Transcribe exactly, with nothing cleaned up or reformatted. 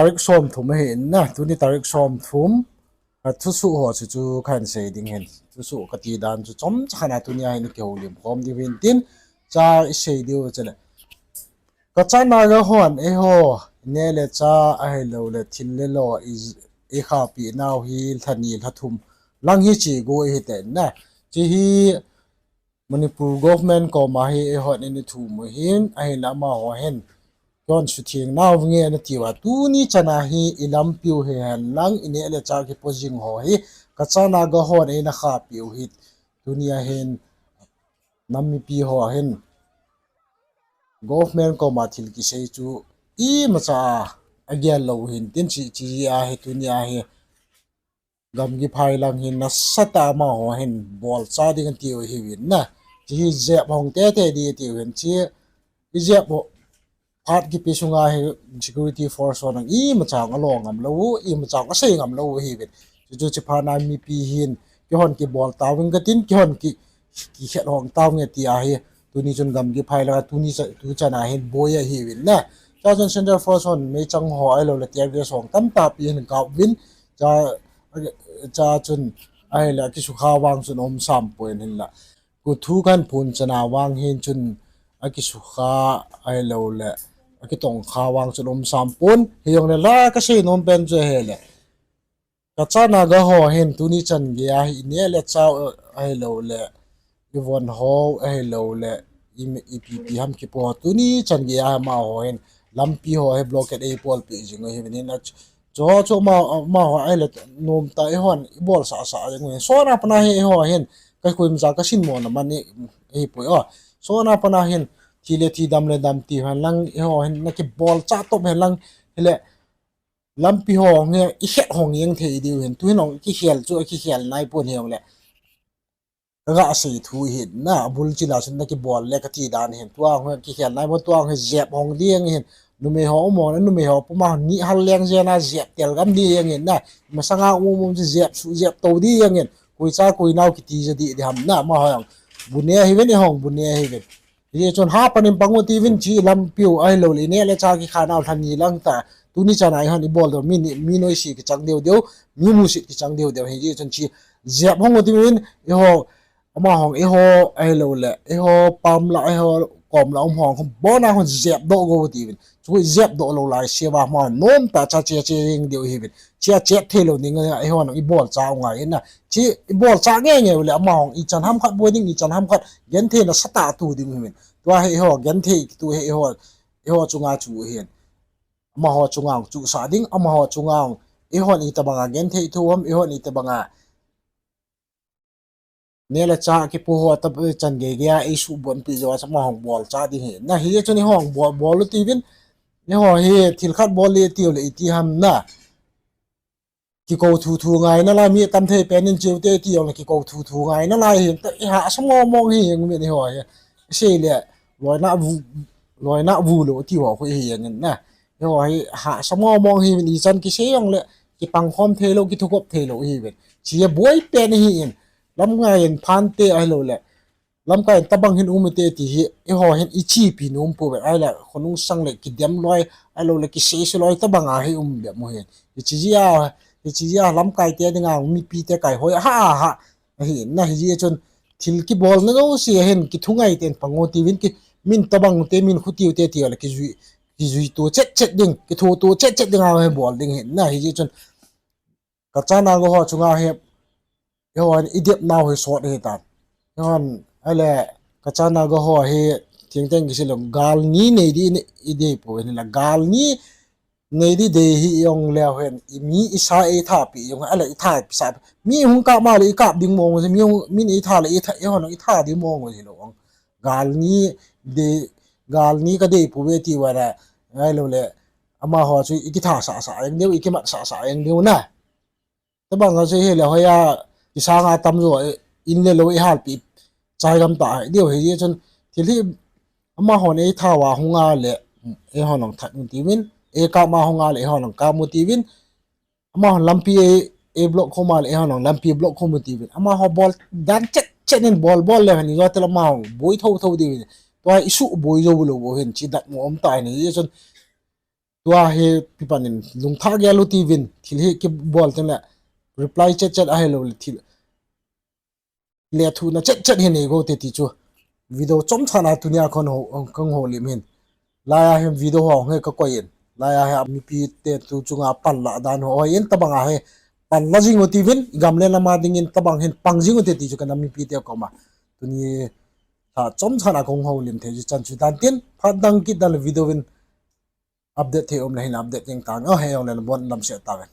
Tarik som thum ahi in na, tuni tarik som thum. A thusoh ho chu chu kahin sei ding hin. Thusoh kati dan chu chomcha khat a tuni a hin kihoulim khom diu hin tin, cha isei diu chule. Kachana ga hon eiho, neh le chah ahilou le thil le lo i, ikhapi nau hi lha ni lha thum lang hi che go ihi te na. Chi hi Manipur government koma hi eihon in ithum u hin, ahinla amaho hin, kihon sutheng nau nge nati uva, tuni chana hi ilampiu hihen lang, ineh le chah kipo jing ho hi, Kachana ga hon eina khapiu hi, tuni a hin, nam mipi ho hin, government koma thil kisei chu, imacha a, agel lou hin, tin chi, chi a hi, tuni a hi, gamgi phai lang hin nasatah a amaho hin bolcha ding atiu hiuvin na. Chi hi jep hong tete di atiu hin chi, ijep ho, phat kipe sunga hi security force hon imacha alo ngam lou, imacha asei ngam lou hiuvin. Chuchu chi phat na mipi hin, kihon kibol tauving katin, kihon ki, kikhet hong tauving ati ahi. Tuni chun gamgi phai lang a tuni cha, tu chana hin boi ahiuvin na. Cha chun Central Force hon meichang ho ahilou le tear gas hong tamtah pi hin kap uvin. Cha, cha chun ahile akisukha vang chun um sam pon hinla. Kuthu kan phun chana vang hin chun akisukha ahilou le akitongkha vang chun um sam pon. Hijongle la kasei nom pen chu ahile, Kachana ga ho hin tuni chan gei a hi ineh le chah ahilou le ivon ho ahilou le i, ipi pi ham kipo tuni chan gei a amaho hin lampi ho hi blockade eibolpi jing u hiuvin na. Chu, chu amaho, amaho ahile nomtah a eihon ibolsah sah jing u hin. Sot a pat a hi eiho hin, ka koima cha kasin mo na man i, ihipoi o. Sot a pat a hin, thi le thi, dam le dam ti hen lang, eiho hin nakibolcha top hen lang, hile lampi ho nge ikhet hong jeng thei diu hin, tuhin hong kikhel chu akikhel nai pon hijongle. Kaga sei thu hin na, abul chila chun nakibol le kati dan hin, tua hong kikhel nai pon, tua hong jep hong ding hin, numei ho um hon, numei ho puma ni hal leng jeng a jep tel gam ding hin na, masanga um um chu jep su jep to ding hin, koicha koinao kiti ja di di ham na, amaho jong bu ne hiuvin, eihon bu ne hiuvin. Hijeh chun hapan in pang u tiuvin, chi lampiu ahilou le ineh le chah kikha nau lha ni lang ta. Tuni chana eihon ibol diu, mi, mi noise kichang deu deu, mi musit kichang deu deu. Hijeh chun chi jep hong u tiuvin, eiho, amaho, eiho ahilou le, eiho pam la, eiho kom la um ho, hon bona hon jep doh go u tiuvin. Chu jep doh lou lai seuva amaho nomtah cha che che jeng diu hiuvin. Chia chet thei lou ding a eihon ibolcha u ngai in na. Chi ibolcha nge nge u le amaho ichan ham khat boi ding, ichan ham khat genthei nasatah a tu ding hiuvin. Tua hi eiho genthei kitu hi eiho, eiho chunga chu hin. Amaho chunga chuhsah ding, amaho chunga eihon itobanga genthei thu ham, eihon itobanga neh le chah kipo ho tah chan gei gei a eisubonpi jou a chu amaho bolcha ding hi na. Hijeh chun eihon bol, bol u tiuvin, eiho hi thil khat bol le tiu le iti ham na. Kikou thu thu ngai nalai, mi tam thei pen in cheu te ti jongle kikou thu thu ngai nalai hin, ta ihahsa mong mong hi jeng uvin eiho hi. Isei le, loina vu, loina vu lou ti ho khu hi jeng in na. Eiho hi hahsa mong mong hiuvin, ichan kisei jongle kipang khom thei lou, kithukhop thei lou hiuvin. Chi a boi pen hi in, lamkai in phante ahilou le lamkai in tobang hin um ite ti hi, eiho hin ichepi nom pouve, ahile khonung sang le kidem loi, ahilou le kisei se loi tobang a hi um be mu hin. Hiche jeh a, hiche jeh a lamkai te dinga mipi te kaihoi ha ha ahi na. Hijeh chun thil kibolna jouse hin kithungai ten pang u tiuvin, ki, min tobang te, min khutiu te ti le kijui, kijui to chet chet ding, kitho to chet chet ding a hi bol ding hi na. Hijeh chun Kachana ga ho chunga hi, eihon idep nau hi sot ahitan. Eihon, ahile, Kachana ga ho hi, thengteng kisei lou, gal ni nei di idei pou hin la, gal ni nei di dei hi jongleu hin, imi isa eithapi jong, ahile ithapi sa, mi hung kap ma le ikap ding mong, mi hung, min eitha le itha, eihon itha ding mong hilou. Gal ni dei, gal ni kadei pouve ti uva le, ahilou le, amaho chu ikitha sah sah jeng diu, ikimat sah sah jeng diu na. Tobang a chu hile hoiya, kisanga tamjo, in le lou ihalpi, chai gam ta diu hijeh chun, thil hi, amahon eitha uva hunga le, eihon jong that u tiuvin, eikap ma hunga le, eihon jong kap u tiuvin, amahon lampi ei, ei block khom a le, eihon jong lampi block khom u tiuvin. Amaho bol dan chet chet in bol bol leu hen, ijo tel amaho boi thou thou diuvin. Tua isuh boi jou lou bou hin, chi datmo um ta hin, hijeh chun, Tua hi pipan in lungthah gel u tiuvin, thil hi kibol tengle reply chet chet ahiloule thil lethuhna chet chet hi nei go te ti chu video chomchat a tunia kahung houlim hin. Laiya hi video ho hi kakoi in, laiya hi mipite tu chunga panlah dan ho hoi in, tobanga hi panla jing u tiuvin, igam le lama dingin tobang hin pang jing u te ti chu kanam mipite koma tuni lha chomchat a kahung houlim thei chu chan chu dan tin, phat dang kit dan le video in update thei um le hin update jeng tange, ahijongle nabon lamseh tauvin.